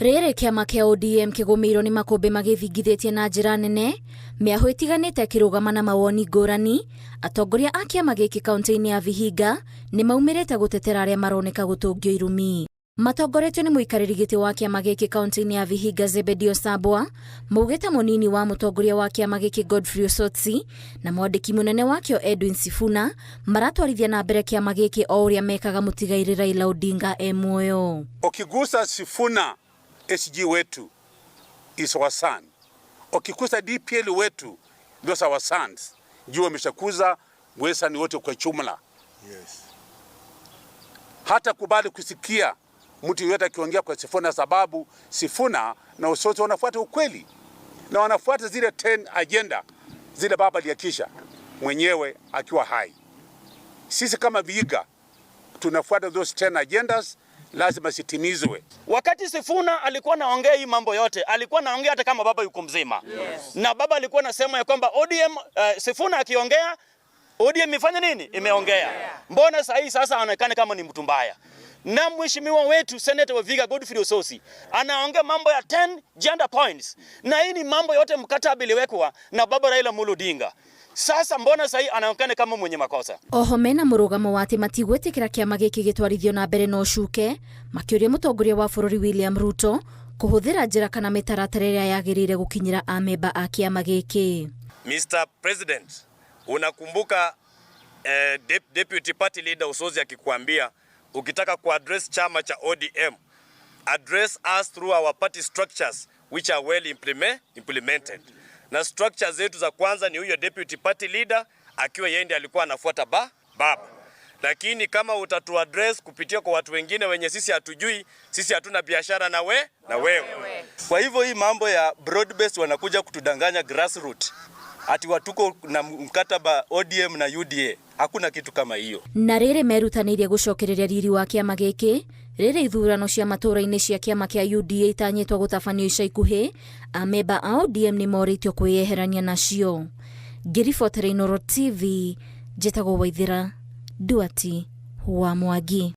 Rĩrĩ kĩama kĩa ODM kĩgũmĩirwo nĩ makũmbĩ magĩthingithĩtie na njĩra nene, mĩahũ ĩtiganĩte ĩkĩrũgama na mawoni ngũrani, atongoria a kĩama gĩkĩ kaunti-inĩ ya Vihiga nĩ maumĩrĩte gũtetera arĩa maroneka gũtũngio irumi. Matongoretio nĩ mũikarĩri gĩtĩ wa kĩama gĩkĩ kaunti-inĩ ya Vihiga Zebedeo Sabwa, maugĩte mũnini wa mũtongoria wa kĩama gĩkĩ Godfrey Osotsi na mwandĩki mũnene wakĩo Edwin Sifuna maratwarithia na mbere kĩama gĩkĩ o ũrĩa mekaga mũtigairĩ Raila Odinga e muoyo. Ukigusa Sifuna SG wetu is our son. Ukigusa DPL wetu, those our sons. Jua ameshakuza Western wote kwa jumla. Yes. Hata kubali kusikia mtu yeyote akiongea kwa Sifuna, sababu Sifuna na Osotsi wanafuata ukweli na wanafuata zile 10 agenda zile baba aliakisha mwenyewe akiwa hai. Sisi kama Vihiga tunafuata those 10 agendas, lazima zitimizwe. Wakati Sifuna alikuwa naongea hii mambo yote, alikuwa naongea hata kama baba yuko mzima. Yes. Na baba alikuwa nasema ya kwamba ODM, Sifuna akiongea ODM ifanye nini? Imeongea. Mbona sasa hii sasa anaonekana kama ni mtu mbaya? Na mheshimiwa wetu Senator wa Vihiga Godfrey Osotsi anaongea mambo ya 10 gender points, na hii ni mambo yote mkataba iliwekwa na baba Raila Amolo Odinga. Sasa mbona sasa hii anaonekana kama mwenye makosa? Oho mena mũrũgamo wa atĩ matigwĩtĩkĩra kĩama gĩkĩ gĩtwarithio na mbere na ũcuke, makĩũria mũtongoria wa bũrũri William Ruto kũhũthĩra njĩra kana mĩtaratara ĩrĩa yagĩrĩire gũkinyĩra amemba a kĩama gĩkĩ. Mr. President, unakumbuka Deputy Party Leader Osotsi akikwambia ukitaka kuaddress chama cha ODM, address us through our party structures which are well implemented. Na structures zetu za kwanza ni huyo deputy party leader akiwa yeye ndiye alikuwa anafuata baba. Lakini kama utatu address kupitia kwa watu wengine wenye sisi hatujui, sisi hatuna biashara na wewe. Kwa hivyo hii mambo ya broad based wanakuja kutudanganya grassroots ati watuko na mkataba ODM na UDA. Hakuna kitu kama hiyo. Na rĩrĩ merutanĩirie gũcokereria riri wa kĩama gĩkĩ rĩrĩ ithurano cia matũũra-inĩ cia kĩama kĩa UDA itanyĩtwo gũtabanio ica ikuhĩ, amemba a ODM nĩ morĩtio kwĩyeherania nacio. Ngĩribotera Inooro TV, njĩtagwo Waithĩra Nduati wa Mwangi.